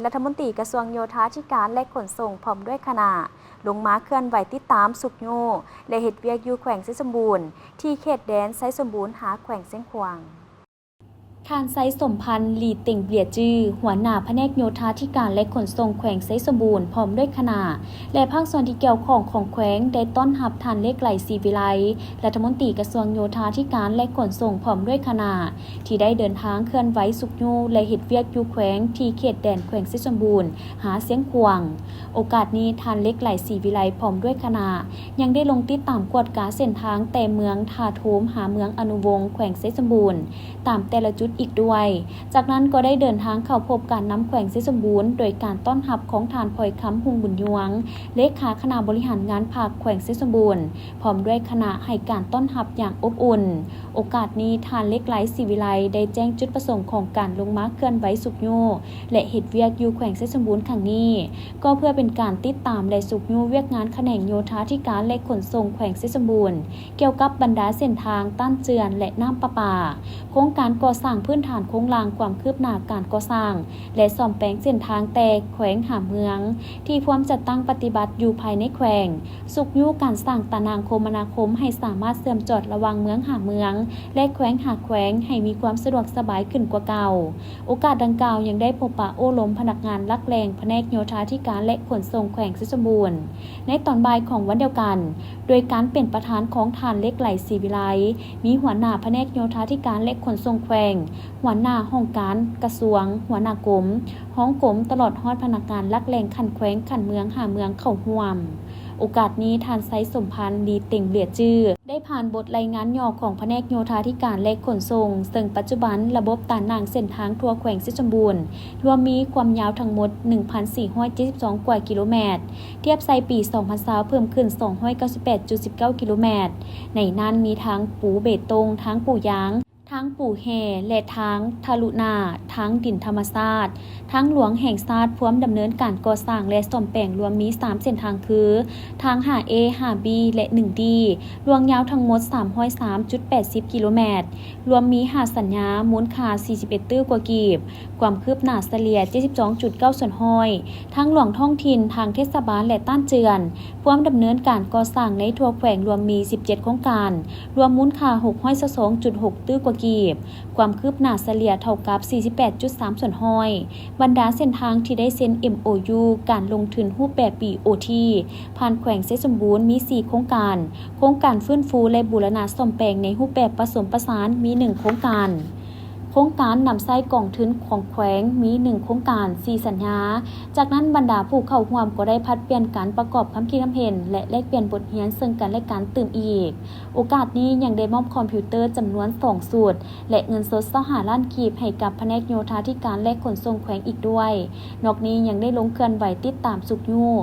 ລັດຖະມົນຕີກະຊວງໂຍທາທິການ ແລະ ຂົນສົ່ງ ພ້ອມດ້ວຍຄະນະ ລົງມາເຄື່ອນໄຫວຕິດຕາມ, ຊຸກຍູ້ ແລະ ເຮັດວຽກຢູ່ແຂວງໄຊສົມບູນ ທີ່ເຂດແດນໄຊສົມບູນຫາແຂວງຊຽງຂວາງ. ທ່ານ ໄຊສົມພັນ ລີເຕັງເບຍຈື່ ຫົວໜ້າພະແນກໂຍທາທິການ ແລະ ຂົນສົ່ງແຂວງໄຊສົມບູນ ພ້ອມດ້ວຍຄະນະ ແລະ ພາກສ່ວນທີ່ກ່ຽວຂ້ອງຂອງແຂວງ ໄດ້ຕ້ອນຮັບທ່ານ ເລກໄລ ສີວິໄລ ລັດຖະມົນຕີກະຊວງໂຍທາທິການ ແລະ ຂົນສົ່ງ ພ້ອມດ້ວຍຄະນະ ທີ່ໄດ້ເດີນທາງເຄື່ອນໄຫວຊຸກຍູ້ ແລະ ເຮັດວຽກຢູ່ແຂວງ ທີ່ເຂດແດນແຂວງໄຊສົມບູນ ຫາຊຽງຂວາງ. ໂອກາດນີ້ ທ່ານ ເລັກໄຫຼ ສີວິໄລ ພ້ອມດ້ວຍຄະນະ ຍັງໄດ້ລົງຕິດຕາມກວດກາເສັ້ນທາງແຕ່ເມືອງທ່າໂທມຫາເມືອງອະນຸວົງ ແຂວງໄຊສົມບູນ ຕາມແຕ່ລະຈຸດອີກດ້ວຍ. ຈາກນັ້ນກໍໄດ້ເດີນທາງເຂົ້າພົບການນຳແຂວງໄຊສົມບູນ ໂດຍການຕ້ອນຮັບຂອງທ່ານ ພອຍຄຳ ຮຸ່ງບຸນຍວງ ເລຂາຄະນະບໍລິຫານງານພັກແຂວງໄຊສົມບູນ ພ້ອມດ້ວຍຄະນະໃຫ້ການຕ້ອນຮັບຢ່າງອົບອຸ່ນ. ໂອກາດນີ້ ທ່ານ ເລັກໄຫຼ ສີວິໄລ ໄດ້ແຈ້ງຈຸດປະສົງຂອງການລົງມາເຄື່ອນໄຫວຊຸກຍູ້ ແລະ ເຮັດວຽກຢູ່ແຂວງໄຊສົມບູນຄັ້ງນີ້ ກໍເພື່ອເປັນການຕິດຕາມ ແລະ ຊຸກຍູ້ວຽກງານຂະແໜງໂຍທາທິການ ແລະ ຂົນສົ່ງແຂວງໄຊສົມບູນ ກ່ຽວກັບບັນດາເສັ້ນທາງ, ຕ້ານເຈື່ອນ ແລະ ນ້ຳປະປາ, ໂຄງການກໍ່ສ້າງພື້ນຖານໂຄງລ່າງ, ຄວາມຄືບໜ້າການກໍ່ສ້າງ ແລະ ສ້ອມແປງເສັ້ນທາງແຕ່ແຂວງຫາເມືອງ ທີ່ພວມຈັດຕັ້ງປະຕິບັດຢູ່ພາຍໃນແຂວງ, ຊຸກຍູ້ການສ້າງຕາໜ່າງຄົມມະນາຄົມໃຫ້ສາມາດເຊື່ອມຈອດລະຫວ່າງເມືອງຫາເມືອງ ແລະ ແຂວງຫາແຂວງ ໃຫ້ມີຄວາມສະດວກສະບາຍຂຶ້ນກວ່າເກົ່າ. ໂອກາດດັ່ງກ່າວຍັງໄດ້ພົບປະໂອ້ລົມພະນັກງານຫຼັກແຫຼ່ງພະແນກໂຍທາທິການ ແລະ ຂົນສົ່ງແຂວງໄຊສົມບູນ ໃນຕອນບ່າຍຂອງວັນດຽວກັນ ໂດຍການເປັນປະທານຂອງທ່ານ ເລັກໄຫຼ ສີວິໄລ, ມີຫົວໜ້າພະແນກໂຍທາທິການ ແລະ ຂົນສົ່ງແຂວງ, ຫົວໜ້າຫ້ອງການກະຊວງ, ຫົວໜ້າກົມ, ຮອງກົມ ຕະຫຼອດຮອດພະນັກງານຫຼັກແຫຼ່ງຂັ້ນແຂວງ, ຂັ້ນເມືອງ ຫາເມືອງເຂົ້າຮ່ວມ. ໂອກາດນີ້ ທ່ານ ໄຊສົມພັນ ລີເຕັງເບຍຈື່ ໄດ້ຜ່ານບົດລາຍງານຫຍໍ້ຂອງພະແນກໂຍທາທິການ ແລະ ຂົນສົ່ງ, ເຊິ່ງປັດຈຸບັນລະບົບຕາໜ່າງເສັ້ນທາງທົ່ວແຂວງໄຊສົມບູນ ລວມມີຄວາມຍາວທັງໝົດ ໜຶ່ງພັນສີ່ຮ້ອຍເຈັດສິບສອງ ກວ່າກິໂລແມັດ, ທຽບໃສ່ປີສອງພັນຊາວ ເພີ່ມຂຶ້ນ ສອງຮ້ອຍເກົ້າສິບແປດຈຸດສິບເກົ້າ ກິໂລແມັດ. ໃນນັ້ນມີທາງປູເບຕົງ, ທາງປູຢາງ, ທາງປູແຮ່ ແລະ ທາງທະລຸໜ້າ, ທາງດິນທຳມະຊາດ, ທາງຫຼວງແຫ່ງຊາດ ພວມດຳເນີນການກໍ່ສ້າງ ແລະ ສ້ອມແປງລວມມີສາມເສັ້ນທາງຄື ທາງຫ້າເອ ຫ້າບີ ແລະ ໜຶ່ງດີ ລວງຍາວທັງໝົດ ສາມຮ້ອຍສາມຈຸດແປດສິບ ກິໂລແມັດ, ລວມມີຫ້າສັນຍາ ມູນຄ່າ ສີ່ສິບເອັດ ຕື້ກວ່າກີບ, ຄວາມຄືບໜ້າສະເລ່ຍ ເຈັດສິບສອງຈຸດເກົ້າສ່ວນຮ້ອຍ, ທາງຫຼວງທ້ອງຖິ່ນ, ທາງເທດສະບານ ແລະ ຕ້ານເຈື່ອນ ພວມດຳເນີນການກໍ່ສ້າງໃນທົ່ວແຂວງລວມມີ ສິບເຈັດ ໂຄງການ, ລວມມູນຄ່າ ຫົກຮ້ອຍຊາວສອງຈຸດຫົກ ຕື້ກວ່າກີບ, ຄວາມຄືບໜ້າສະເລ່ຍເທົ່າກັບ ສີ່ສິບແປດຈຸດສາມສ່ວນຮ້ອຍ. ບັນດາເສັ້ນທາງທີ່ໄດ້ເຊັນ ເອັມໂອຢູ ການລົງທຶນຮູບແບບ ບີໂອທີ ຜ່ານແຂວງໄຊສົມບູນ ມີ ສີ່ ໂຄງການ, ໂຄງການຟື້ນຟູ ແລະ ບູລະນະສ້ອມແປງໃນຮູບແບບປະສົມປະສານ ມີ ໜຶ່ງ ໂຄງການ, ໂຄງການນຳໃຊ້ກອງທຶນຂອງແຂວງ ມີ ໜຶ່ງ ໂຄງການ ສີ່ ສັນຍາ. ຈາກນັ້ນ ບັນດາຜູ້ເຂົ້າຮ່ວມກໍໄດ້ຜັດປ່ຽນກັນປະກອບຄຳຄິດຄຳເຫັນ ແລະ ແລກປ່ຽນບົດຮຽນເຊິ່ງກັນແລະກັນຕື່ມອີກ. ໂອກາດນີ້ຍັງໄດ້ມອບຄອມພິວເຕີຈຳນວນ ສອງ ຊຸດ ແລະ ເງິນສົດ ຊາວຫ້າລ້ານກີບ ໃຫ້ກັບພະແນກໂຍທາທິການ ແລະ ຂົນສົ່ງແຂວງອີກດ້ວຍ. ນອກນີ້ຍັງໄດ້ລົງເຄື່ອນໄຫວຕິດຕາມຊຸກຍູ້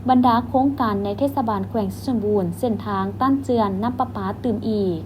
ບັນດາໂຄງການໃນເທດສະບານແຂວງໄຊສົມບູນ, ເສັ້ນທາງ, ຕ້ານເຈື່ອນ, ນ້ຳປະປາຕື່ມອີກ.